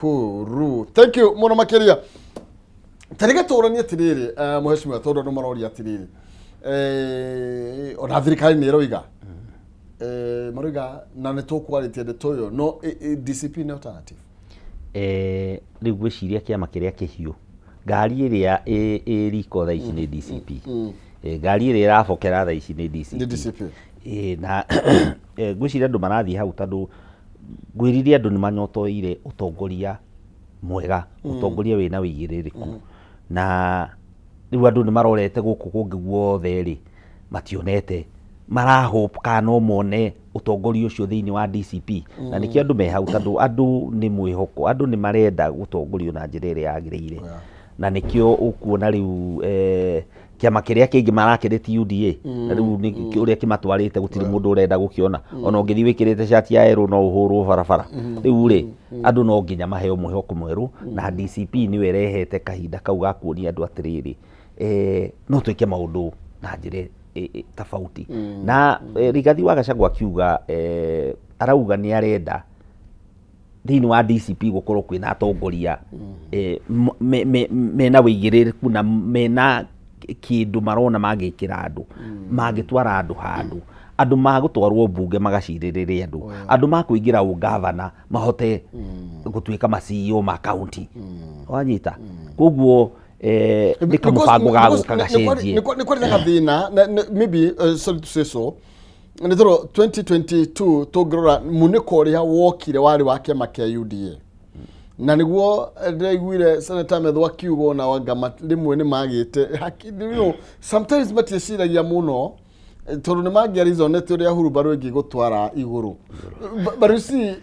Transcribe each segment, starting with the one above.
Nakuru. Thank you mũno makĩria. Tarĩge tũranie atĩrĩrĩ, mũheshimiwa, tondũ andũ maroria atĩrĩrĩ, ona thirikari nĩ ĩroiga, maroiga na nĩ tũkwarĩtie ndeto ĩyo, no DCP nĩ alternative. Rĩu ngwĩciria kĩama kĩrĩa kĩhiũ, ngari ĩrĩa ĩ riko thaa ici nĩ DCP. Ngari ĩrĩa ĩrabokera thaa ici nĩ DCP. Nĩ DCP. Na ngwĩciria andũ marathiĩ hau tondũ ngwĩrire andũ nĩ manyotoire ũtongoria mwega, ũtongoria wĩna wĩigĩrĩrĩku. Na rĩu andũ nĩ marorete gũkũ kũngĩ guothe rĩ, mationete, mara hope kana no mone ũtongoria ũcio thĩinĩ wa DCP. Na nĩkĩo andũ me hau, tondũ andũ nĩ mwĩhoko, andũ nĩ marenda gũtongorio na njĩra ĩrĩa yagĩrĩire. Na nĩkĩo ũkuona rĩu kĩama kĩrĩa kĩngĩ marakĩrĩti UDA, na rĩu nĩ ũrĩa kĩmatwarĩte gũtirĩ mũndũ ũrenda gũkĩona. Ona ũngĩthiĩ wĩkĩrĩte cati ya yerũ no ũhũrwo barabara. Rĩu rĩ, andũ no nginya maheo mwĩhoko mwerũ, na DCP nĩyo ĩrehete kahinda kau ga kuonia andũ atĩrĩrĩ, no twĩke maũndũ na njĩra tofauti. Na Rigathi wa Gachagua akiuga, arauga nĩ arenda thĩinĩ wa DCP gũkorwo kwĩna atongoria mena wĩigĩrĩrĩku na mena kĩndũ marona mangĩkĩra andũ, mangĩtwara andũ handũ, andũ magũtwarwo mbunge magacirĩrĩre andũ, andũ makũingĩra ũgavana mahote gũtuĩka ma CEO ma county. Wanyita? Koguo nĩ kamũbango ga gũka gacenjie. Nĩ kwarĩ na gathĩna maybe, sorry to say so, nĩ tondũ 2022 tũngĩrora munĩko ũrĩa wokire warĩ wa kĩama kĩa UDA, na nĩguo ndĩraiguire Senator Methu akiuga ona wanga rĩmwe nĩ magĩte haki, sometimes matiĩciragia mũno, tondũ nĩ mangĩarizonete ũrĩa hurumbarũ ĩngĩgũtwara igũrũ. But you see,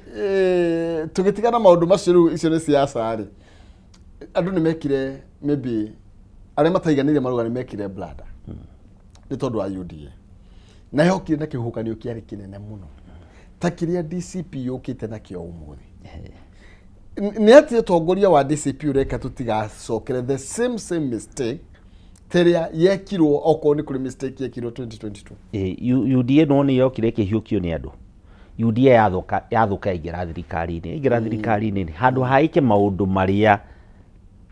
tũgĩtigana maũndũ macio rĩu, icio nĩ siasa rĩ, andũ nĩ mekire, maybe arĩa mataiganĩire marauga nĩ mekire blunder nĩ tondũ wa UDA, na yokire na kĩhuhũkanio kĩarĩ kĩnene mũno ta kĩrĩa DCP yũkĩte nakĩo ũmũthĩ. Nĩ atĩ ũtongoria wa DCP ũreka tũtigacokere the same same mistake ta ĩrĩa yekirwo, okorwo nĩ kũrĩ mistake yekirwo 2022? UDA no nĩ yokire ĩkĩhiũkio nĩ andũ. UDA yathũka yathũka yaingĩra thirikari-inĩ, yaingĩra thirikari-inĩ, handũ ha ĩke maũndũ marĩa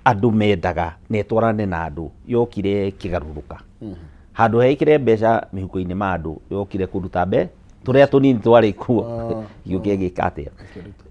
andũ mendaga na ĩtwarane na andũ, yokire ĩkĩgarũrũka. Handũ ha ĩkĩre mbeca mĩhuko-inĩ ma andũ, yokire kũruta mbe tũrĩa tũnini twarĩ kuo, gĩũke gĩka atĩa.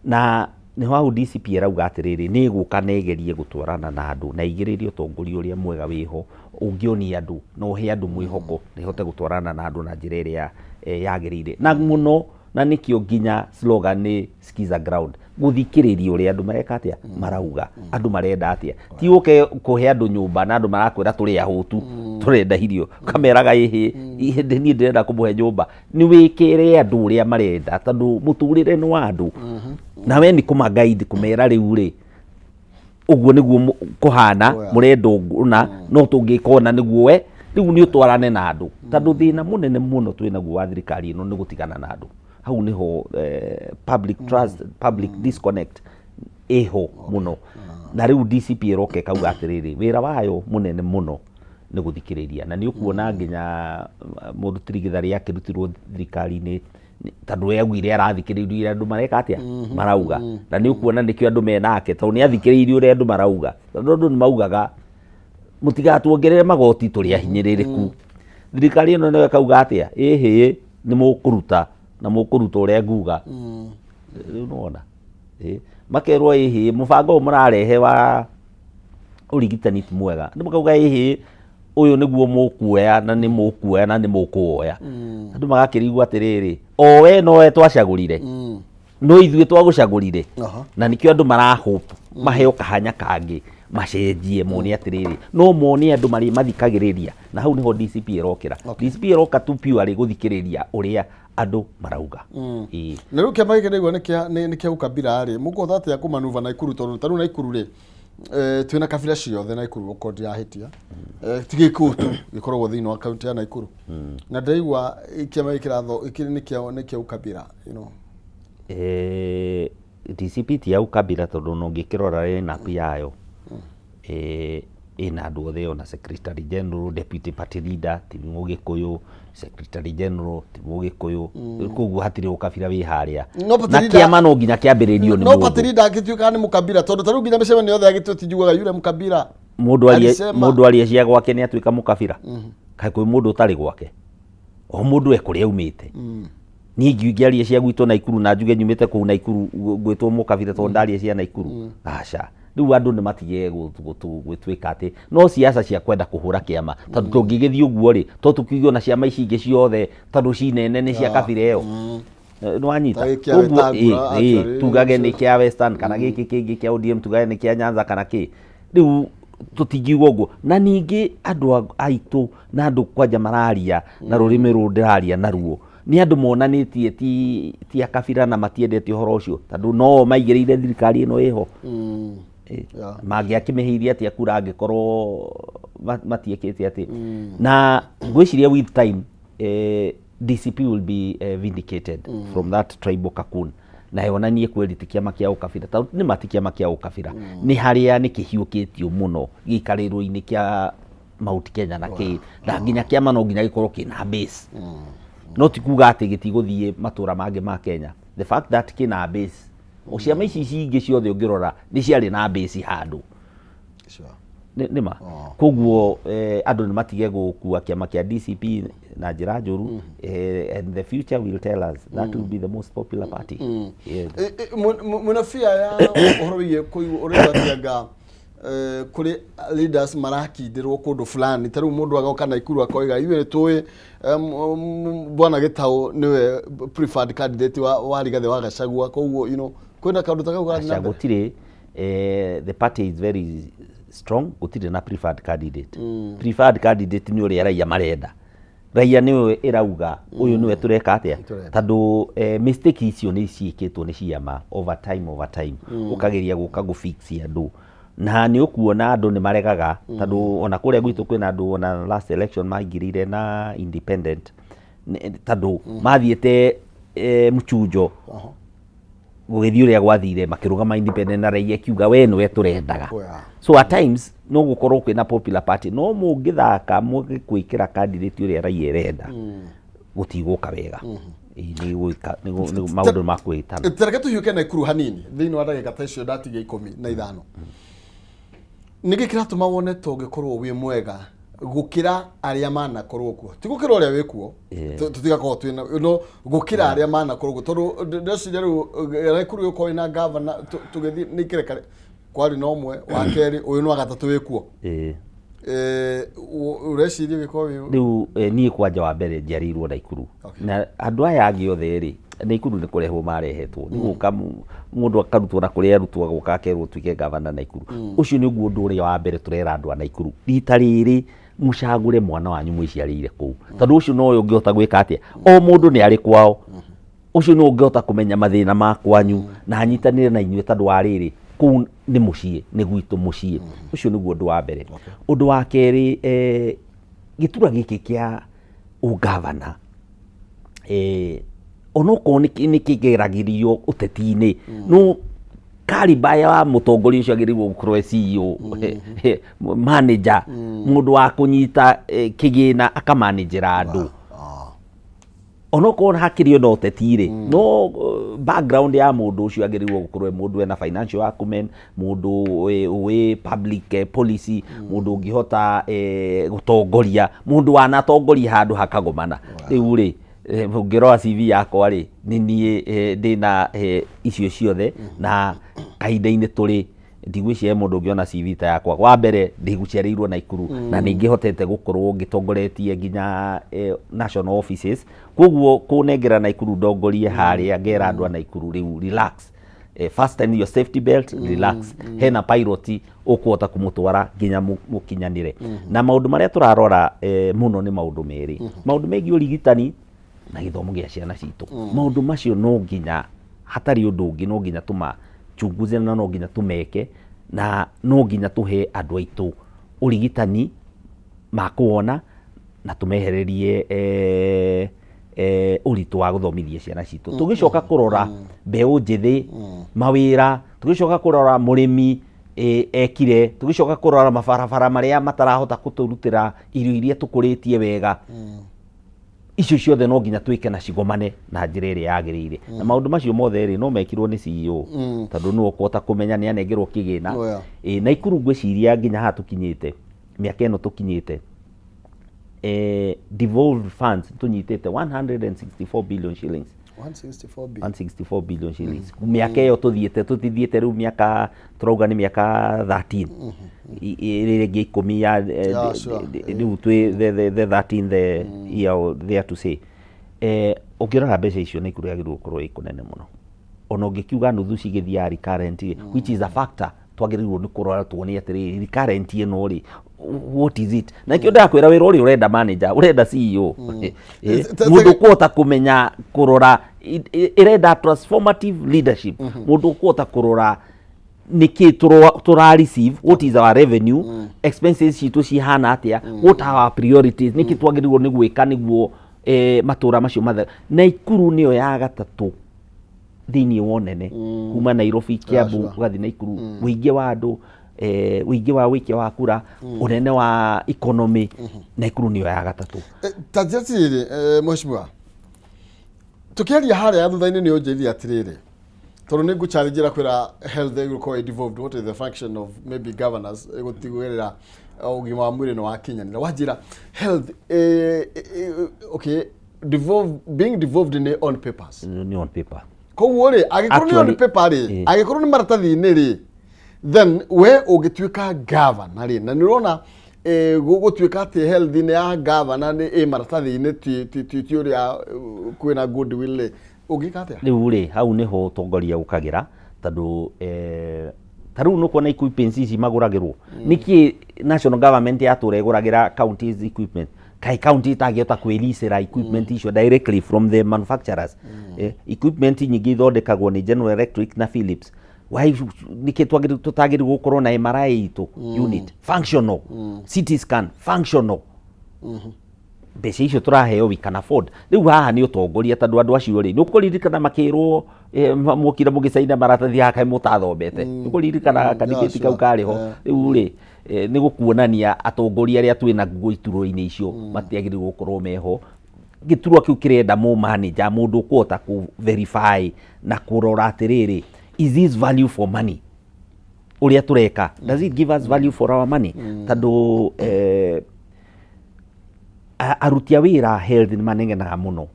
Na nĩho hau DCP ĩrauga atĩrĩrĩ, nĩ ĩgũka na ĩgerie gũtwarana na andũ na ĩgĩrĩrie ũtongoria ũrĩa mwega wĩho ũngĩonia andũ na ũhe andũ mwĩhoko na ĩhote gũtwarana na andũ na njĩra ĩrĩa yagĩrĩire na mũno. Na nĩkĩo nginya slogan nĩ "Skiza ground", gũthikĩrĩria ũrĩa andũ mareka atĩa, marauga, andũ marenda atĩa. Ti ũke kũhe andũ nyũmba na andũ marakwĩra tũrĩ ahũtu, tũrenda irio, ũkameraga ĩhĩ, niĩ ndĩrenda kũmũhe nyũmba. Nĩ wĩkĩre andũ ũrĩa marenda, tondũ mũtũrĩre nĩ wa andũ, na we nĩ kũma guide, kũmera rĩu rĩ, ũguo nĩguo kũhana, mũrenda ũna no tũngĩka ũna nĩguo we rĩu nĩ ũtwarane na andũ, tondũ thĩna mũnene mũno twĩ naguo wa thirikari ĩno nĩ gũtigana na andũ. Hau nĩho public trust, public disconnect ĩho mũno. Na rĩu DCP ĩroka ĩkauga atĩrĩrĩ, wĩra wayo mũnene mũno nĩ gũthikĩrĩria. Na nĩ ũkuona nginya mũndũ Tirigitharĩ akĩrutirwo thirikari-inĩ tondũ we augire arathikĩrĩria ũrĩa andũ mareka atĩa, marauga. Na nĩ ũkuona nĩkĩo andũ menake, tondũ nĩ athikĩrĩirie ũrĩa andũ marauga, tondũ andũ nĩ maugaga mũtigatuongerere magoti, tũrĩ ahinyĩrĩrĩku. Thirikari ĩno nayo ĩkauga atĩa? Ĩhĩ, nĩ mũkũruta na mũkũruta ũrĩa nguga. Rĩu nĩwona, makerwo ĩhĩ, mũbango ũyũ mũrarehe wa ũrigitani ti mwega, andũ makauga ĩhĩ, ũyũ nĩguo mũkuoya na nĩ mũkuoya na nĩ mũkũwoya. Andũ magakĩrigwo atĩrĩrĩ, o we nowe twacagũrire, no ithuĩ twagũcagũrire. Na nĩkĩo andũ mara hope maheo kahanya kangĩ macenjie, mone atĩrĩrĩ, no mone andũ marĩ mathikagĩrĩria. Na hau nĩho DCP ĩrokĩra. DCP ĩroka tu purely gũthikĩrĩria ũrĩa andũ marauga. Ĩĩ. Na rĩu kĩama gĩkĩ ndaigua nĩ kĩa ũkabira rĩ, mũkũhota atĩa kũmanuva Naikuru? Tondũ ta rĩu Naikuru rĩ, twĩna kabira ciothe Naikuru, okorwo ndirahĩtia. Ti Gĩkũyũ tu gĩkoragwo thĩinĩ wa kaunti ya Naikuru. Na ndĩraigua kĩama gĩkĩ kĩratho gĩkĩ nĩ kĩa ũkabira. DCP ti ya ukabira, tondũ ona ũngĩkĩrora lineup yayo, Ĩna andũ othe, ona secretary general, deputy party leader ti Mũgĩkũyũ, secretary general ti Mũgĩkũyũ. Koguo hatirĩ ũkabira wĩ harĩa. No party Na leader- kĩama no nginya kĩambĩrĩrio nĩ No party mũndũ. leader angĩtuĩka nĩ mũkabira, tondũ ta rĩu nginya mĩcemanio yothe ya gĩtĩ tinjugaga yule mkabira. Mũndũ arie Alisema. Mũndũ arie cia gwake nĩ atuĩka mũkabira? Kaĩ kwĩ mũndũ ũtarĩ gwake? O mũndũ e kũrĩa aumĩte. Niĩ ingĩaria cia gwitũ Naikuru na njuge nyumĩte kũu Naikuru, ngwĩtwo mũkabira tondũ ndaria cia Naikuru? Aca. Rĩu andũ nĩ matige gwĩtuĩka atĩ no ciaca cia kwenda kũhũra kĩama, tondũ tũngĩgĩthiĩ ũguo rĩ, to tũkiuge ona ciama ici ingĩ ciothe tondũ ci nene nĩ cia kabira ĩyo. Nĩ wanyita? Ta gĩkĩ kĩa Koguo, Wetangula, actually, tugage nĩ kĩa Western, kana gĩkĩ kĩngĩ kĩa ODM tugage nĩ kĩa Nyanza kana kĩ. Rĩu tũtingiuga ũguo. Na ningĩ andũ aitũ na andũ kwanja mararia na rũrĩmĩ rũrũ ndĩraria naruo, nĩ andũ monanĩtie ti akabira na matiendete ũhoro ũcio, tondũ no maigĩrĩire thirikari ĩno ĩho. Mangĩakĩmĩheirie atĩa kura angĩkorwo matiĩkĩte atĩ? Na ngwĩciria with time DCP will be vindicated from that tribal cocoon, na yonanie kweli ti kĩama kĩa ũkabira, tondũ nĩ ma ti kĩama kĩa ũkabira. Nĩ harĩa nĩ kĩhiũkĩtio mũno gĩikarĩrwo-inĩ kĩa Mount Kenya na kĩ, na nginya kĩama no nginya gĩkorwo kĩna base. No ti kuga atĩ gĩtigũthiĩ matũra mangĩ ma Kenya. The fact that kĩna base, o ciama ici cingĩ ciothe ũngĩrora nĩ ciarĩ na base handũ. Nĩ ma. Koguo andũ nĩ matige gũkua kĩama kĩa DCP na njĩra njũru, and the future will tell us that will be the most popular party. Yes. Mwĩna fear ya ũhoro wĩgiĩ kũigua ũrĩa atĩ kũrĩ leaders marakindĩrwo kũndũ fulani? Ta rĩu mũndũ agoka Naikuru akoiga, "Ithuĩ nĩ tũĩ bwana Gĩtaũ nĩwe preferred candidate wa Rigathĩ wa Gachagua." Koguo kwĩna kaũndũ ta kau karathiĩ na Aca. mbere? Gũtirĩ. The party is very strong. Gũtirĩ na preferred candidate. Preferred candidate nĩ ũrĩa raia marenda. Raia nĩyo ĩrauga ũyũ nĩwe tũreka atĩa. Tũrenda. Tondũ mistake icio nĩ ciĩkĩtwo nĩ ciama over time, over time, ũkageria gũka gũfix andũ na nĩ ũkuona andũ nĩ maregaga, tondũ ona kũrĩa gwitũ kwĩna andũ ona last election maingĩrire na independent tondũ mathiĩte mchunjo. Gũgĩthiĩ ũrĩa gwathire, makĩrũgama independent na raia ĩkiuga we nĩwe tũrendaga. So at times no gũkorwo kwĩna popular party, no mũngĩthaka mũgĩkwĩkĩra candidate ũrĩa raia ĩrenda, gũtigũka wega. Ĩĩ, nĩ nĩ maũndũ ma kwĩtana. Tareke tũhiũke Naikuru hanini thĩinĩ wa ndagĩka ta icio ndatigia 15. Nĩkĩ kĩratũma wone ta ũngĩkorwo wĩ mwega gũkĩra arĩa manakorwo kuo? Ti gũkĩra ũrĩa wĩ kuo, tũtigakorwo twĩna no gũkĩra arĩa manakorwo kuo, tondũ ndĩreciria rĩu Naikuru gũkorwo ĩna gavana tũgĩthiĩ nĩ ikereka kwarĩ na ũmwe wa kerĩ, ũyũ nĩ wa gatatũ wĩ kuo. Ũreciria ũgĩkorwo wĩ Rĩu niĩ kwanja wa mbere njiarĩirwo Naikuru. Na andũ aya angĩ othe rĩ, Naikuru nĩ kũrehwo marehetwo, nĩ gũka mũndũ akarutwo na kũrĩa arutwo, agoka akerwo tuĩke gavana Naikuru. Ũcio nĩ ũguo ũndũ ũrĩa wa mbere tũrera andũ a Naikuru: rita rĩrĩ mũcagũre mwana wanyu mwĩciarĩire kũu, tondũ ũcio nowe ũngĩhota gwĩka atĩa. O mũndũ nĩ arĩ kwao, ũcio nĩ ũngĩhota kũmenya mathĩna ma kwanyu na anyitanĩre na inyuĩ, tondũ wa rĩrĩ, kũu nĩ mũciĩ, nĩ gwitũ mũciĩ. Ũcio nĩguo ũndũ wa mbere. Ũndũ wa kerĩ, gĩturwa gĩkĩ kĩa ũgavana, onokorwo nĩ kĩgeragĩrio ũteti-inĩ, no caliber ya mũtongoria ũcio agĩrĩirwo gũkorwo e CEO, manager, mũndũ wa kũnyita kĩgĩna akamanĩnjĩra andũ. Onokorwo hakĩrĩ ona ũteti rĩ, no background ya mũndũ ũcio agĩrĩirwo gũkorwo e mũndũ ena financial acumen, mũndũ ũĩ public policy, mũndũ ũngĩhota gũtongoria, mũndũ wanatongoria handũ hakagomana. Rĩu rĩ, ũngĩrora CV yakwa rĩ, nĩ niĩ ndĩna icio ciothe, na kahinda-inĩ tũrĩ ndigwĩciria he mũndũ ũngĩona CV ta yakwa. Wa mbere, ndĩgũciarĩirwo Naikuru na nĩ ngĩhotete gũkorwo ngĩtongoretie nginya national offices. Koguo kũnengera Naikuru ndongorie harĩa, ngera andũ a Naikuru, "Rĩu relax, fasten your safety belt, relax, hena pilot ũkũhota kũmũtwara nginya mũkinyanĩre." Na maũndũ marĩa tũrarora mũno nĩ maũndũ merĩ, maũndũ megiĩ ũrigitani na gĩthomo gĩa ciana citũ. Maũndũ macio no nginya, hatarĩ ũndũ ũngĩ, no nginya tũmachunguze na no nginya tũmeke, na no nginya tũhe andũ aitũ ũrigitani makũwona na tũmehererie ũritũ wa gũthomithia ciana citũ. Tũgĩcoka kũrora mbeũ njĩthĩ, mawĩra, tũgĩcoka kũrora mũrĩmi. Ekire tũgĩcoka kũrora mabarabara marĩa matarahota kũtũrutĩra irio iria tũkũrĩtie wega. Icio ciothe no nginya twĩke na cigomane na njĩra ĩrĩa yagĩrĩire. Na maũndũ macio mothe rĩ, no mekirwo nĩ CEO, tondũ nĩwe ũkũhota kũmenya nĩ anengerwo kĩgĩna. Oh, yeah. Naikuru ngwĩciria nginya haha tũkinyĩte, mĩaka ĩno tũkinyĩte, devolved funds tũnyitĩte 164 billion shillings. 164 billion. 164 billion shillings. Mĩaka ĩyo tũthiĩte, tũtithiĩte rĩu mĩaka tũrauga nĩ mĩaka 13, ĩrĩa ĩngĩ 10 ya rĩu twĩ the 13th year or there to say. Ũngĩrora mbeca icio Naikuru yagĩrĩirwo gũkorwo ĩ kũnene mũno, ona ũngĩkiuga nuthu cigĩthiaga recurrent, which is a factor twagĩrĩirwo nĩ kũrora tuone atĩrĩrĩ, recurrent ĩno rĩ, what is it? Na kĩo ndakwĩra, wĩra ũrĩa ũrenda manager, ũrenda CEO, mũndũ ũkũhota kũmenya kũrora, ĩrenda transformative leadership, mũndũ ũkũhota kũrora nĩkĩ tũra receive, what is our revenue, expenses citũ cihana atĩa, what are our priorities, nĩkĩ twagĩrĩirwo nĩ gwĩka nĩguo matũra macio mathe. Naikuru nĩyo ya gatatũ thĩinĩ wa ũnene kuma Nairobi, Kiambu, ũgathiĩ Naikuru, ũingĩ wa andũ, ũingĩ wa wĩikia wa kura, ũnene wa economy, Naikuru nĩyo ya gatatũ. Ta njĩra atĩrĩrĩ, mheshimiwa, tũkĩaria harĩa thutha-inĩ nĩ ũnjĩrire atĩrĩrĩ, tondũ nĩ ngũ-challenge kwĩra health ĩgũkorwo ĩ devolved, what is the function of maybe governors gũtigĩrĩra ũgima wa mwĩrĩ nĩ wakinyanĩra? Wanjĩra health, okay, devolve, being devolved nĩ on papers. Nĩ on paper. Koguo rĩ, angĩkorwo nĩ on paper rĩ, angĩkorwo nĩ maratathi-inĩ rĩ, then we ũngĩtuĩka governor rĩ, na nĩ ũrona gũgũtuĩka atĩ health nĩ ya governor, nĩ ĩ maratathi-inĩ, ti ũrĩa kwĩna goodwill rĩ, ũngĩka atĩa? Rĩu rĩ, hau nĩho ũtongoria ũkagĩra, tondũ ta rĩu nĩũkuona equipments ici magũragĩrwo nĩkĩ? National government yatũra ĩgũragĩra counties equipment, kaĩ county itangĩhota kwĩlicĩra equipment icio directly from the manufacturers? Equipment nyingĩ ithondekagwo nĩ General Electric na Philips. Why, nĩkĩ tũtagĩrĩirwo gũkorwo na MRI itũ unit functional, CT scan functional? Mbeca icio tũraheo, we can afford. Rĩu haha nĩ ũtongoria, tondũ andũ acio rĩ, nĩ ũkũririkana makĩrwo, mokire mũgĩcaina maratathi haha, kaĩ mũtathomete? Nĩ ũkũririkana kadibĩti kau karĩ ho? Rĩu rĩ, nĩ gũkuonania atongoria arĩa twĩ naguo iturwa-inĩ icio matiagĩrĩirwo gũkorwo meho. Gĩturwa kĩu kĩrenda mũ manager, mũndũ ũkũhota kũ verify na kũrora atĩrĩrĩ, is this value for money ũrĩa tũreka? Does it give us value for our money? Tondũ aruti a wĩra health nĩ manegenaga mũno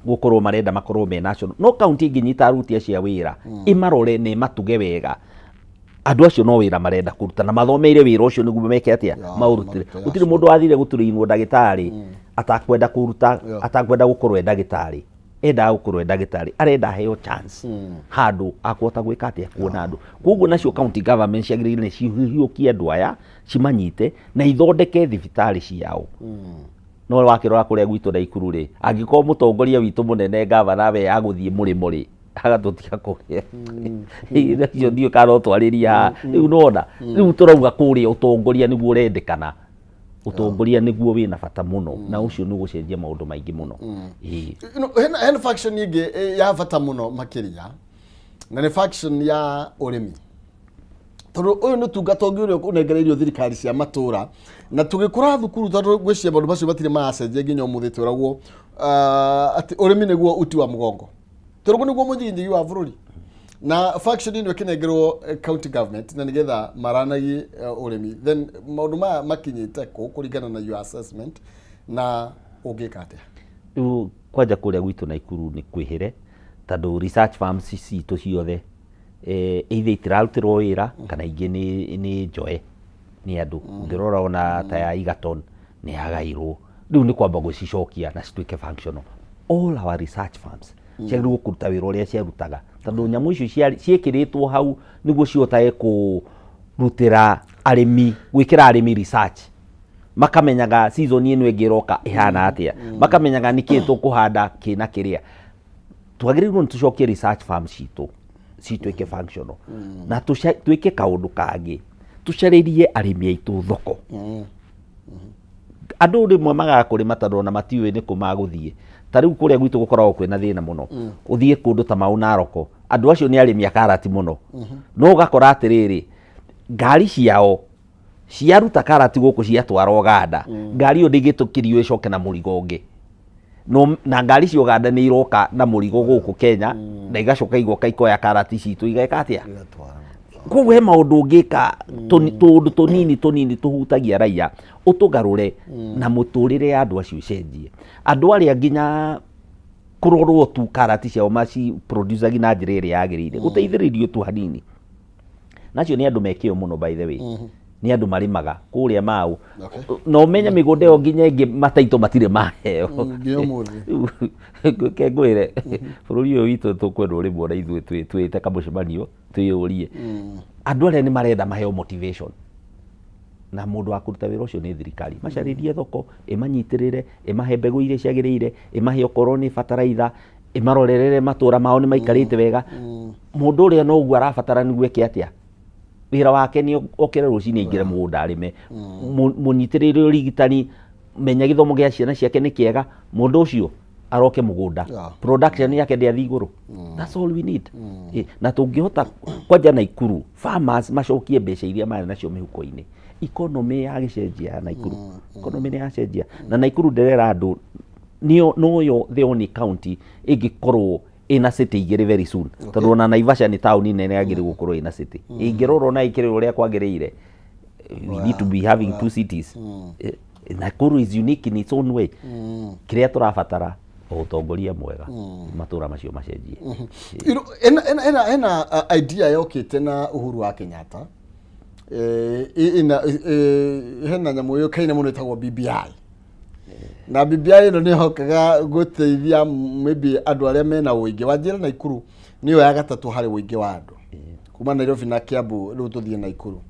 gũkorwo marenda makorwo me national, no county ĩngĩnyita aruti acio a wĩra, ĩmarore na ĩmatuge wega, andũ acio no wĩra marenda kũruta na mathomeire wĩra ũcio nĩguo meke atĩa? Maũrutĩre. Marute, Gũtirĩ mũndũ wathire gũtũrĩinwo ndagĩtarĩ atakwenda kũruta, atakwenda gũkorwo e ndagĩtarĩ. Endaga gũkorwo e ndagĩtarĩ, arenda aheo chance handũ akũhota gwĩka atĩa? Kuona andũ. Koguo nacio county government ciagĩrĩire nĩ cihiũkie andũ aya, cimanyite na ithondeke thibitarĩ ciao. No wakĩrora kũrĩa gwitũ Naikuru rĩ, angĩkorwo mũtongoria witũ mũnene gavana we agũthiĩ mũrĩmo rĩ, agatũtiga kũrĩa icio, ndiũĩ kana no twarĩrie haha. Rĩu nona rĩu tũrauga kũrĩa ũtongoria nĩguo ũrendekana, ũtongoria nĩguo wĩna bata mũno, na ũcio nĩ ũgũcenjia maũndũ maingĩ mũno. Ĩĩ. No, hena faction ĩngĩ ya bata mũno makĩria, na nĩ faction ya ũrĩmi, tondũ ũyũ nĩ ũtungata ũngĩ ũrĩa ũnengereirio thirikari cia matũra. Na tũgĩkũra thukuru, tondũ ngwĩciria maũndũ macio matirĩ maracenjia nginya ũmũthĩ, twĩragwo atĩ ũrĩmi nĩguo uti wa mũgongo, twĩragwo nĩguo mũnyiginyigi wa bũrũri. Na faction ĩno ĩkĩnengerwo county government na nĩgetha maranagie ũrĩmi, then maũndũ maya makinyĩte kũ kũringana na your assessment, na ũngĩka atĩa? Rĩu kwanja kũrĩa gwitũ Naikuru nĩ kwĩhĩre, tondũ research farms citũ ciothe either itirarutĩrwo wĩra kana ingĩ nĩ njoe nĩ andũ. Ũngĩrora ona ta ya Egerton nĩ yagairwo, rĩu nĩ kwamba gũcicokia na cituĩke functional. All our research farms ciagĩrĩirwo kũruta wĩra ũrĩa ciarutaga, tondũ nyamũ icio ciĩkĩrĩtwo hau nĩguo cihotage kũrutĩra arĩmi, gwĩkĩra arĩmi research, makamenyaga season ĩno ĩngĩ ĩroka ĩhana atĩa, makamenyaga nĩkĩ tũkũhanda kĩ na kĩrĩa. Twagĩrĩirwo nĩ tũcokie research farm citũ cituĩke functional, na twĩke kaũndũ kangĩ, tũcarĩrie arĩmi aitũ thoko. Andũ rĩmwe magaga kũrĩma tondũ ona matiũĩ nĩ kũ magũthiĩ. Ta rĩu kũrĩa gwitũ gũkoragwo kwĩna thĩna mũno, ũthiĩ kũndũ ta Mau Naroko, andũ acio nĩ arĩmi a karati mũno, no ũgakora atĩrĩrĩ, Ngari ciao ciaruta karati gũkũ ciatwara Ũganda, ngari ĩyo ndĩngĩtũkĩrio ĩcoke na mũrigo ũngĩ. No, na ngari cia Ũganda nĩ iroka na mũrigo gũkũ Kenya na igacoka igoka ikoya karati citũ igeka atĩa? Igatwara. Koguo he maũndũ ũngĩka tũũndũ tũnini tũnini tũhutagia raia ũtũgarũre na mũtũrĩre ya andũ acio ĩcenjie. Andũ arĩa nginya kũrorwo tu karati ciao maci produce na njĩra ĩrĩa yagĩrĩire, gũteithĩrĩrio tu hanini. Na acio nĩ andũ me kĩo mũno, by the way. Nĩ andũ marĩmaga kũrĩa mau. Na ũmenye mĩgũnda ĩyo nginya ĩngĩ mataitũ matirĩ maheo. Nginya ũmũthĩ. Reke ngwĩre, bũrũri ũyũ witũ tũkwendwo rĩmwe na ithuĩ twĩte kamũcemanio twĩyũrie. Andũ arĩa nĩ marenda maheo motivation. Na mũndũ wa kũruta wĩra ũcio nĩ thirikari. Macarĩrie thoko, ĩmanyitĩrĩre, ĩmahe mbegũ iria ciagĩrĩire, ĩmahe okorwo nĩ bataraitha, ĩmarorerere matũra mao nĩ maikarĩte wega. Mũndũ ũrĩa noguo arabatara nĩguo eke atĩa? Wĩra wake nĩ okĩre rũcinĩ aingĩre mũgũnda arĩme. Mũnyitĩrĩre ũrigitani, menya gĩthomo gĩa ciana ciake nĩ kĩega, mũndũ ũcio aroke mũgũnda. Production yake ndĩathiĩ igũrũ. That's all we need. Na tũngĩhota kwanja Naikuru, farmers macokie mbeca iria marĩ nacio mĩhuko-inĩ. Economy ya gĩcenjia ya Naikuru. Economy nĩ yacenjia. Na Naikuru ndĩrera andũ nĩyo noyo the only county ĩngĩkorwo ĩna city igĩrĩ very soon. Tondũ ona Naivasha nĩ taũni nene yagĩrĩirwo gũkorwo ĩna city. Ĩngĩrorwo na ĩkĩrĩrwo ũrĩa kwagĩrĩire, we need to be having two cities. Nakuru is unique in its own way. Kĩrĩa tũrabatara o ũtongoria mwega, matũra macio macenjie. Ena idea yokĩte na Uhuru wa Kenyatta. Ina hena nyamũ yũkaine mũno ĩtagwo BBI. Na BBI ĩno nĩ ĩhokaga gũteithia maybe andũ arĩa mena ũingĩ. Wanjĩra Naikuru nĩyo ya gatatũ harĩ ũingĩ wa andũ. Kuma Nairobi na Kiambu rĩu tũthiĩ Naikuru.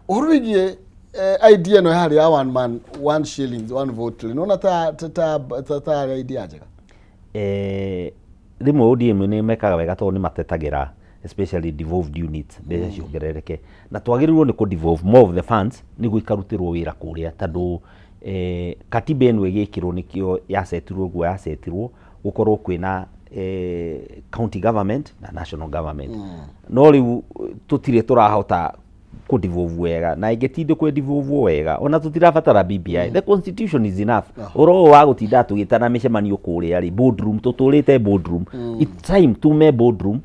Ũhoro wĩgiĩ idea ĩno yarĩ ya one man one shillings one vote rĩ, nĩwona ta yarĩ idea njega? Rĩmwe ODM nĩ mekaga wega tondũ nĩ matetagĩra especially devolved units mbeca ciongerereke, na twagĩrĩirwo nĩ kũ devolve more of the funds nĩguo ikarutĩrwo wĩra kũrĩa, tondũ katiba ĩno ĩgĩkĩrwo nĩkĩo yacetirwo ũguo yacetirwo gũkorwo kwĩna county government na national government. No rĩu tũtirĩ tũrahota kũ devolve wega, na ĩngĩtindĩ kwĩ devolve wega ona tũtirabatara BBI. The constitution is enough. Ũhoro ũyũ wa gũtinda tũgĩtana mĩcemanio kũrĩa rĩ boardroom, tũtũrĩte boardroom. It's time tume boardroom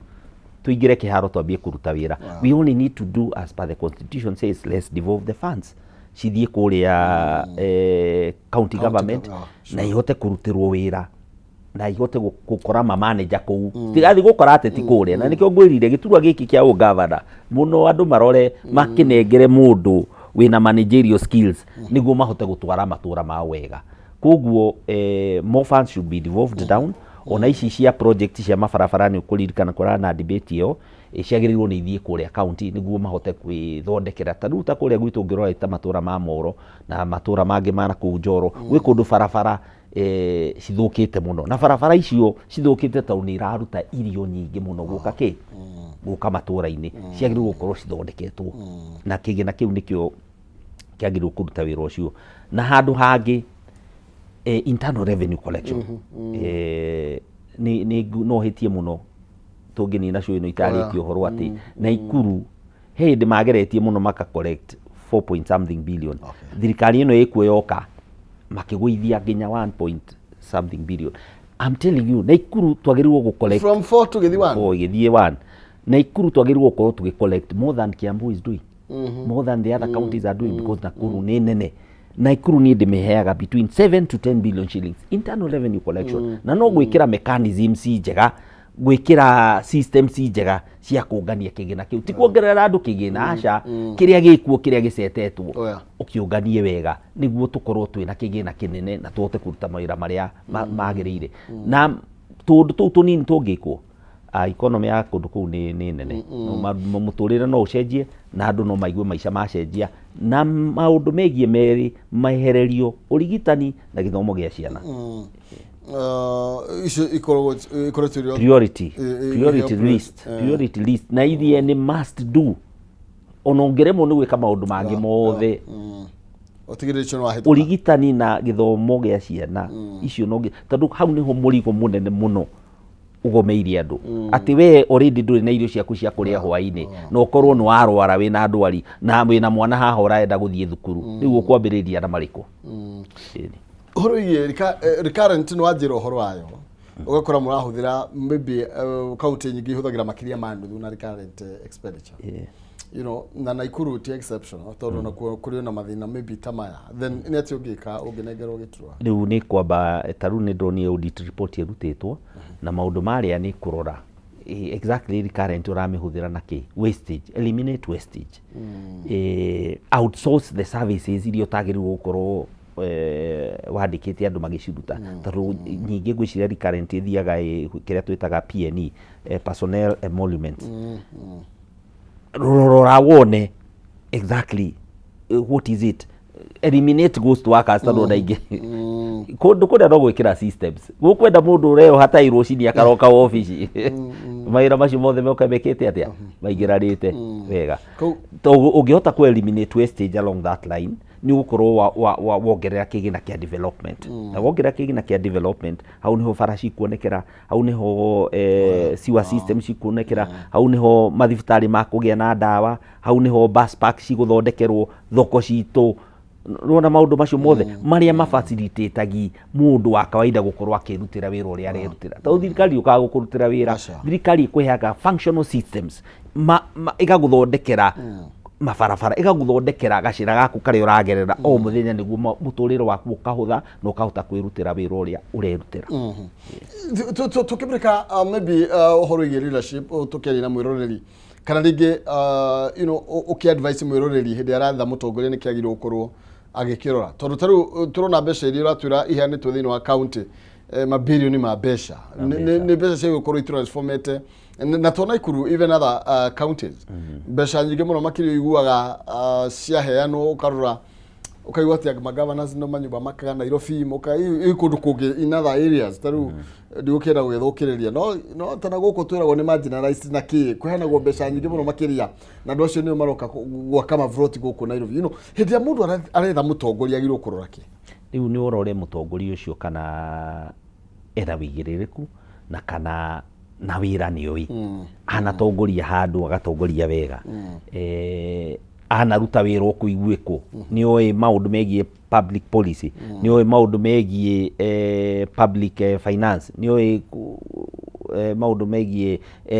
tũingĩre kĩharo twambie kũruta wĩra. We only need to do as per the constitution says. Let's devolve the funds cithiĩ kũrĩa county government na ihote kũrutĩrwo wĩra na ihote gũkora ma manager kũu, tigathi gũkora ateti kũrĩa. Na nĩkĩo ngwĩrire gĩturwa gĩkĩ kĩa ũgavana mũno andũ marore makĩnengere mũndũ wĩna managerial skills nĩguo mahote gũtwara matũra mao wega. Koguo more funds should be devolved down. Ona ici cia project cia mabarabara, nĩ ũkũririkana kũrarĩ na debate ĩyo, ciagĩrĩirwo nĩ ithiĩ kũrĩa county nĩguo mahote kwĩthondekera. Ta rĩu ta kũrĩa gwitũ ũngĩrora ta matũra ma Moro na matũra mangĩ ma nakũu Njoro, gwĩ kũndũ barabara cithũkĩte mũno, na barabara icio cithũkĩte tondũ nĩ iraruta irio nyingĩ mũno gũka kĩ gũka matũra-inĩ. Ciagĩrĩirwo gũkorwo cithondeketwo na kĩgĩna kĩu nĩkĩo kĩagĩrĩirwo kũruta wĩra ũcio. Na handũ hangĩ, internal revenue collection, nĩ no hĩtie mũno tũngĩnina show ĩno itarĩtie ũhoro atĩ Naikuru he hĩndĩ mageretie mũno maka collect 4 point something billion. Thirikari ĩno ĩkuo yoka makĩgũithia nginya 1 point something billion. I'm telling you, Naikuru twagĩrĩirwo gũ collect From 4 to gĩthiĩ 1. 4 ĩgĩthiĩ 1. Naikuru twagĩrĩirwo gũkorwo tũgĩ collect more than Kiambu is doing, more than the other counties are doing, because Nakuru nĩ nene. Naikuru niĩ ndĩmĩheaga between 7 to 10 billion shillings internal revenue collection, na no gwĩkĩra mechanisms njega, gwĩkĩra systems njega cia kũngania kĩgĩna kĩu, ti kuongerera andũ kĩgĩna, aca, kĩrĩa gĩkuo, kĩrĩa gĩcetetwo, ũkĩũnganie wega nĩguo tũkorwo twĩna kĩgĩna kĩnene na tũhote kũruta mawĩra marĩa magĩrĩire. Na tũũndũ tũu tũnini tũngĩkwo, economy ya kũndũ kũu nĩ nene. No mũtũrĩre no ũcenjie na andũ no maigue maica macenjia, na maũndũ megiĩ merĩ mehererio, ũrigitani na gĩthomo gĩa ciana. Icio ikoragwo ikoretwo irĩ priority priority list, priority list, na iria nĩ must do ona ũngĩremwo nĩ gwĩka maũndũ mangĩ mothe. Ũtigĩrĩre icio nĩ wahĩtũka. Ũrigitani na gĩthomo gĩa ciana icio no tondũ hau nĩho mũrigo mũnene mũno. Ũgomeire andũ atĩ we already ndũrĩ na irio ciaku cia kũrĩa hwaĩ-inĩ, na ũkorwo nĩ warwara, wĩna ndwari na wĩna mwana haha ũrenda gũthiĩ thukuru, rĩu ũkwambĩrĩria na marĩkũ? Ĩni. Ũhoro wĩgiĩ recurrent, nĩ wanjĩra ũhoro wayo, ũgakora mũrahũthĩra maybe kaunti nyingĩ ihũthagĩra makĩria ma nuthu na recurrent expenditure, na Naikuru ti exception, tondũ nakuo kũrĩ ona mathĩna maybe ta maya. Then nĩ atĩ ũngĩka ũngĩnengerwo gĩturwa? Rĩu nĩ kwamba, ta rĩu nĩ ndonire audit report ĩrutĩtwo na maũndũ marĩa nĩ kũrora exactly recurrent ũramĩhũthĩra na kĩ wastage, eliminate wastage, outsource the services iria ũtagĩrĩirwo gũkorwo wandĩkĩte andũ magĩciruta, tondũ nyingĩ ngwĩciria recurrent ĩthiaga kĩrĩa twĩtaga P&E, personnel emoluments. Rora wone exactly what is it, eliminate ghost workers, tondũ ona ingĩ kũndũ kũrĩa no gwĩkĩra systems gũkwenda mũndũ ũreoha tai rũcinĩ akaroka wobici, mawĩra macio mothe moke mekĩte atĩa, maingĩranĩte wega. To ũngĩhota ku eliminate wastage along that line, nĩ ũgũkorwo wongerera kĩgĩna kĩa development, na wongerera kĩgĩna kĩa development, hau nĩho bara cikuonekera, hau nĩho sewer system cikuonekera, hau nĩho mathibitarĩ makũgĩa na ndawa, hau nĩho bus park cigũthondekerwo, thoko citũ. Nĩwona maũndũ macio mothe marĩa mafacilitatagi mũndũ wa kawaida gũkorwo akĩrutĩra wĩra ũrĩa arerutĩra, tondũ thirikari yũkaga gũkũrutĩra wĩra. Aca. Thirikari ĩkũheaga functional systems, ĩgagũthondekera mabarabara, ĩgagũthondekera gacĩra gaku karĩa ũragerera o mũthenya, nĩguo mũtũrĩre waku ũkahũtha na ũkahota kwĩrutĩra wĩra ũrĩa ũrerutĩra. Tũkĩmũrĩka maybe ũhoro wĩgiĩ leadership, tũkĩaria na mwĩroreri, kana rĩngĩ ũkĩ-advise mwĩroreri hĩndĩ ĩrĩa aratha mũtongoria, nĩ kĩagĩrĩirwo gũkorwo agĩkĩrora? Tondũ ta rĩu tũrona mbeca iria ũratwĩra iheanĩtwo thĩinĩ wa county, mabirioni ma mbeca. Nĩ mbeca cia gũkorwo itransformete na to Naikuru, even other counties, mbeca nyingĩ mũno makĩria ũiguaga ciaheanwo, ũkarora ũkaigua atĩ magovernors no manyũmba makaga Nairobi, moka i kũndũ kũngĩ in other areas. Ta rĩu ndigũkĩenda gũgĩthũkĩrĩria, no tana gũkũ twĩragwo nĩ marginalized na kĩ, kũheanagwo mbeca nyingĩ mũno makĩria, na andũ acio nĩo maroka gwaka mavroti gũkũ Nairobi. Hĩndĩ ĩrĩa mũndũ aretha mũtongoria, agĩrĩirwo kũrora kĩ? Rĩu nĩ ũrore mũtongoria ũcio kana ena wĩigĩrĩrĩku na kana na wĩra nĩ oĩ, anatongoria handũ agatongoria wega, anaruta wĩra ũkũiguĩkwo, nĩ oĩ maũndũ megiĩ public policy, nĩ oĩ maũndũ megiĩ public finance, nĩ oĩ maũndũ megiĩ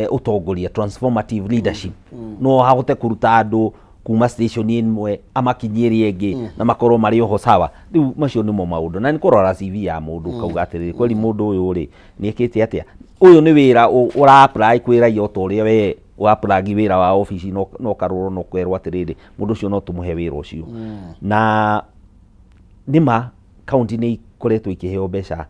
ũtongoria, transformative leadership, no ahote kũruta andũ kuma station ĩmwe amakinyie ĩrĩa ĩngĩ na makorwo marĩ oho sawa. Rĩu macio nĩmo maũndũ, na nĩ kũrora CV ya mũndũ, ũkauga atĩrĩrĩ, kweli mũndũ ũyũ rĩ, nĩ ekĩte atĩa? Ũyũ nĩ wĩra ũra apply kwĩ raia o ta ũrĩa we wa apply wĩra wa obici, no ũkarorwo na ũkerwo atĩrĩrĩ, mũndũ ũcio no tũmũhe wĩra ũcio. Na nĩma kaunti nĩ ikoretwo ikĩheo mbeca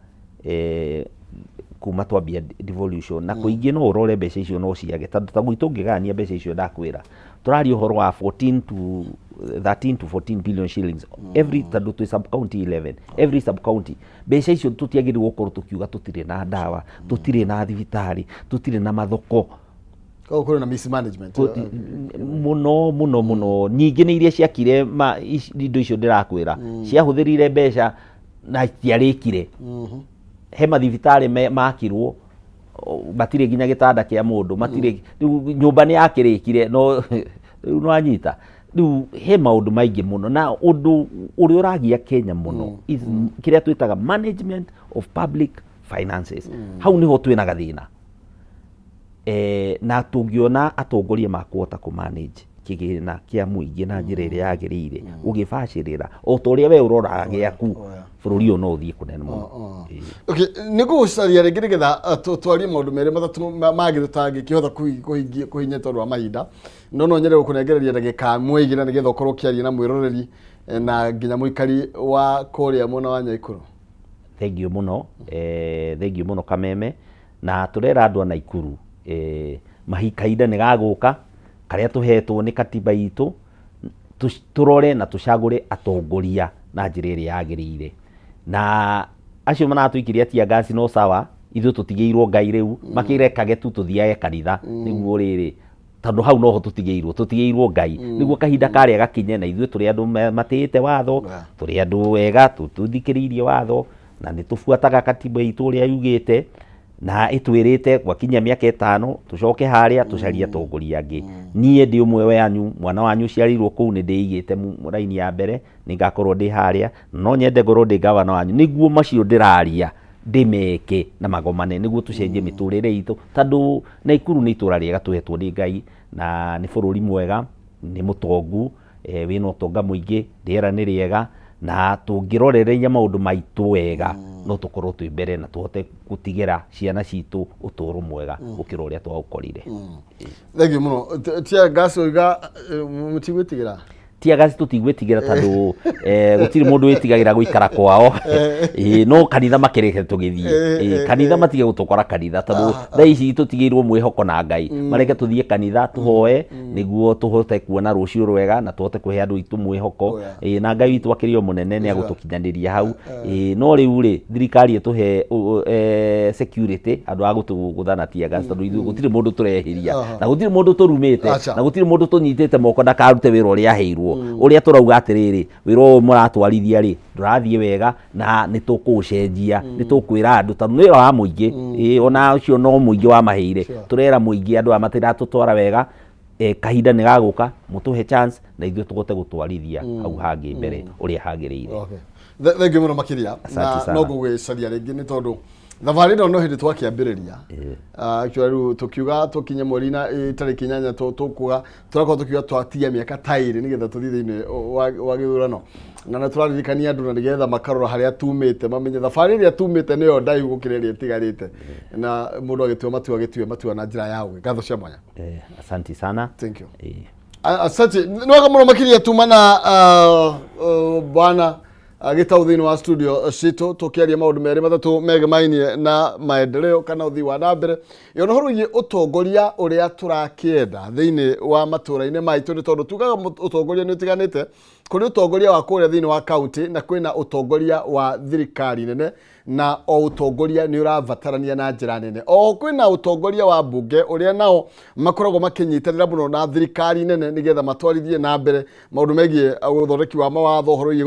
kuma twambia devolution, na kũingĩ no ũrore mbeca icio no ciage, tondũ ta gwitũ ũngĩgayania mbeca icio, ndakwĩra tũraria ũhoro wa 14 to 13 to 14 billion shillings every, tondũ twĩ sub county 11, every sub county mbeca icio, tũtiagĩrĩirwo gũkorwo tũkiuga tũtirĩ na ndawa, tũtirĩ na thibitarĩ, tũtirĩ na mathoko. Koguo kũrĩ na mismanagement. Mũno mũno mũno. Nyingĩ nĩ iria ciakire indo icio ndĩrakwĩra, ciahũthĩrire mbeca na itiarĩkire. He mathibitarĩ makirwo matirĩ nginya gĩtanda kĩa mũndũ, matirĩ rĩu nyũmba nĩ yakĩrĩkire, no rĩu nĩwanyita. Rĩu he maũndũ maingĩ mũno, na ũndũ ũrĩa ũragia Kenya mũno is kĩrĩa twĩtaga management of public finances. Hau nĩho twĩna gathĩna, na tũngĩona atongoria makũhota kũ manage kĩgĩna kĩa mũingĩ na njĩra ĩrĩa yagĩrĩire, ũgĩbacĩrĩra o ta ũrĩa we ũroraga gĩaku, bũrũri ũyũ no ũthiĩ kũnene mũno. Ĩĩ. Okay, nĩ ngũgũcaria rĩngĩ nĩgetha twarie maũndũ merĩ matatũ mangĩ tũtangĩkĩhota kũhingia kũhinyia tondũ wa mahinda, no nyende gũkũnengereria ndagĩka ĩmwe igĩrĩ nĩgetha ũkorwo ũkĩaria na mwĩroreri na nginya mũikari wa kũrĩa mwena wa Nyaikuru. Thengiũ mũno, thengiũ mũno Kameme, na tũrera andũ a Naikuru kahinda nĩ gagũka karĩa tũhetwo nĩ katiba itũ, tũrore na tũcagũre atongoria na njĩra ĩrĩa yagĩrĩire, na acio maratũikĩria tear gas no sawa, ithuĩ tũtigĩirwo Ngai rĩu, makĩrekage tu tũthiage kanitha nĩguo rĩrĩ, tondũ hau noho tũtigĩirwo Ngai, nĩguo kahinda karĩa gakinye, na ithuĩ tũrĩ andũ matĩĩte watho, tũrĩ andũ ega, tũthikĩrĩirie watho na nĩ tũbuataga katiba itũ ũrĩa yugĩte. Na ĩtwĩrĩte gwakinya mĩaka 5 tũcoke harĩa tũcarie atongoria angĩ. Niĩ ndĩ ũmwe wanyu, mwana wanyu ũciarĩirwo kũu, nĩ ndĩigĩte raini ya mbere, nĩ ngakorwo ndĩ harĩa, no nyende ngorwo ndĩ gavana wanyu nĩguo macio ndĩraria ndĩmeke na magomane, nĩguo tũcenjie mĩtũrĩre itũ, tondũ Naikuru nĩ itũra rĩega tũhetwo nĩ Ngai, na nĩ bũrũri mwega, nĩ mũtongu, wĩna ũtonga mũingĩ, rĩera nĩ rĩega, na tũngĩrorereria maũndũ maitũ wega, no tũkorwo twĩ mbere na tũhote gũtigĩra ciana citũ ũtũũro mwega gũkĩra ũrĩa twaũkorire. Thengiũ mũno. Tear gas oiga mũtigwĩtigĩra? Tear gas tũtigwĩtigĩra, tondũ gũtirĩ mũndũ wĩtigagĩra gũikara kwao. Ĩĩ, no kanitha makĩreke tũgĩthiĩ. Ĩĩ, kanitha matige gũtũkora kanitha, tondũ thaa ici tũtigĩirwo mwĩhoko na Ngai. Mareke tũthiĩ kanitha tũhoe nĩguo tũhote kuona rũciũ rwega na tũhote kũhe andũ aitũ mwĩhoko. Ĩĩ, na Ngai witũ akĩrĩ o mũnene, nĩ agũtũkinyanĩria hau. Ĩĩ, no rĩu rĩ, thirikari ĩtũhe security andũ a gũtũgũtha na tear gas, tondũ ithuĩ gũtirĩ mũndũ tũrehĩria na gũtirĩ mũndũ tũrumĩte na gũtirĩ mũndũ tũnyitĩte moko ndakarute wĩra ũrĩa aheirwo. Ũrĩa tũrauga atĩrĩrĩ, wĩra ũyũ mũratwarithia rĩ, ndũrathiĩ wega na nĩ tũkũũcenjia, nĩ tũkwĩra andũ, tondũ nĩ wĩra wa mũingĩ. Ĩĩ, ona ũcio no mũingĩ wamaheire. Tũrera mũingĩ andũ aya matiratũtwara wega, kahinda nĩ gagũka mũtũhe chance na ithuĩ tũhote gũtwarithia hau hangĩ mbere ũrĩa hagĩrĩire. Okay. Thank you mũno makĩria. Asante Na sana. no ngũgĩcaria rĩngĩ, nĩ tondũ thabarĩ ĩno no hĩndĩ twakĩambĩrĩria. Actually rĩu tũkiuga tũkinye mweri na tarĩki 8, tũkuga tũrakorwo tũkiuga twatigia mĩaka ta 2 nĩgetha tũthiĩ thĩinĩ wa gĩthurano, na nĩ tũraririkania andũ na nĩgetha makarora harĩa tumĩte, mamenye thabarĩ ĩrĩa tumĩte nĩyo ndaihu gũkĩra ĩrĩa ĩtigarĩte, na mũndũ agĩtua matua agĩtue matua na njĩra ya ũgĩ. Ngatho cia mwanya. Asante sana. Thank you. Asante. Asante, nĩ wega mũno makĩria. Tuma na bwana Gĩtau thĩinĩ wa studio citũ, tũkĩaria maũndũ merĩ matatũ megemainie na maendeleo kana ũthii wa na mbere, ona ũhoro wĩgiĩ ũtongoria ũrĩa tũrakĩenda thĩinĩ wa matũũra-inĩ maitũ, nĩ tondũ tugaga ũtongoria nĩ ũtiganĩte. Kũrĩ ũtongoria wa kũrĩa thĩinĩ wa kaunti na kwĩna ũtongoria wa thirikari nene, na o ũtongoria nĩ ũrabatarania na njĩra nene. O kwĩna ũtongoria wa mbunge ũrĩa nao makoragwo makĩnyitanĩra mũno na thirikari nene nĩgetha matwarithie na mbere maũndũ megiĩ ũthondeki wa mawatho, ũhoro wĩgiĩ